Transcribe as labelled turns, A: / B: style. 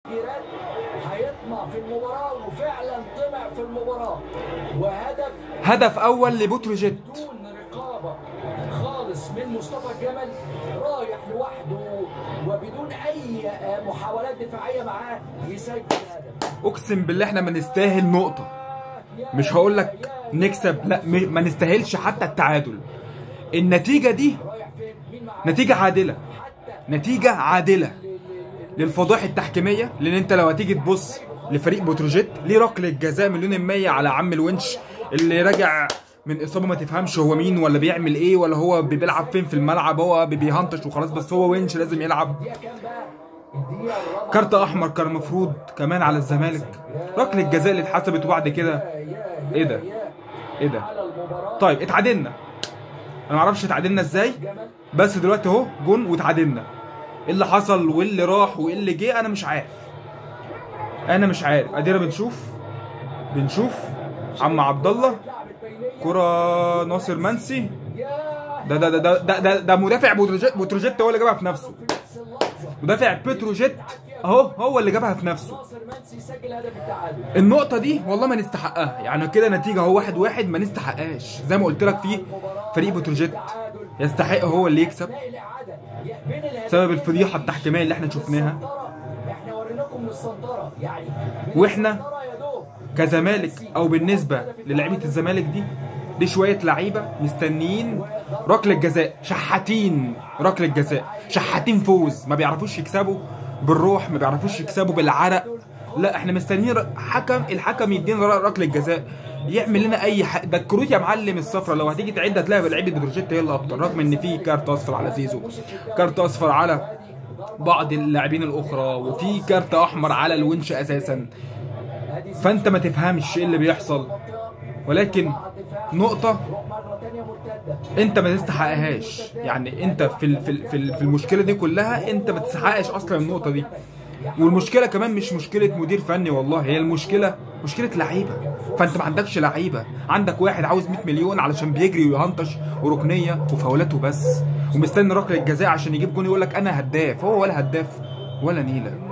A: هيطمع في المباراة، وفعلا طمع في المباراة، وهدف
B: هدف اول لبتروجيت
A: بدون رقابة خالص من مصطفى الجمل، رايح لوحده وبدون اي محاولات دفاعية معاه يسجل هدف.
B: اقسم بالله احنا ما نستاهل نقطة، مش هقول لك نكسب، لا ما نستاهلش حتى التعادل. النتيجة دي نتيجة عادلة، نتيجة عادلة للفضائح التحكيمية، لأن أنت لو هتيجي تبص لفريق بتروجيت ليه ركلة جزاء 1,000,000 على عم الونش اللي راجع من إصابة ما تفهمش هو مين ولا بيعمل إيه ولا هو بيلعب فين في الملعب، هو بيهنطش وخلاص، بس هو ونش لازم يلعب. كارت أحمر كان المفروض كمان على الزمالك، ركلة جزاء اللي اتحسبت، وبعد كده إيه ده؟ إيه ده؟ طيب اتعادلنا، أنا معرفش اتعادلنا إزاي، بس دلوقتي أهو جون واتعادلنا. ايه اللي حصل وايه اللي راح وايه اللي جه انا مش عارف، انا مش عارف. ادينا بنشوف عم عبد الله، كرة ناصر منسي، ده ده ده ده ده, ده مدافع بتروجيت هو اللي جابها في نفسه، مدافع بتروجيت اهو هو اللي جابها في نفسه. النقطة دي والله ما نستحقها، يعني كده نتيجة اهو 1-1 ما نستحقهاش. زي ما قلت لك في فريق بتروجيت يستحق هو اللي يكسب بسبب الفضيحة التحكيمية اللي احنا شفناها. واحنا كزمالك او بالنسبة للعيبة الزمالك دي شوية لعيبة مستنيين ركلة جزاء، شحاتين ركلة جزاء، شحاتين فوز، ما بيعرفوش يكسبوا بالروح، ما بيعرفوش يكسبوا بالعرق. لا احنا مستنيين حكم، الحكم يدينا ركلة جزاء، يعمل لنا اي حاجة. ده الكروت يا معلم الصفرا لو هتيجي تعد هتلاقي لعيبة بتروجيت هي اللي اكتر، رغم ان في كارت اصفر على زيزو، كارت اصفر على بعض اللاعبين الاخرى، وفي كارت احمر على الونش اساسا. فانت ما تفهمش ايه اللي بيحصل، ولكن نقطة انت ما تستحقهاش. يعني انت في في المشكلة دي كلها انت ما تستحقش اصلا النقطة دي. والمشكلة كمان مش مشكلة مدير فني والله، هي المشكلة مشكلة لعيبة. فانت ما عندكش لعيبة، عندك واحد عاوز 100 مليون علشان بيجري ويهنطش وركنيه وفاولاته بس، ومستني ركلة الجزاء عشان يجيب جون يقول لك انا هداف، هو ولا هداف ولا نيله.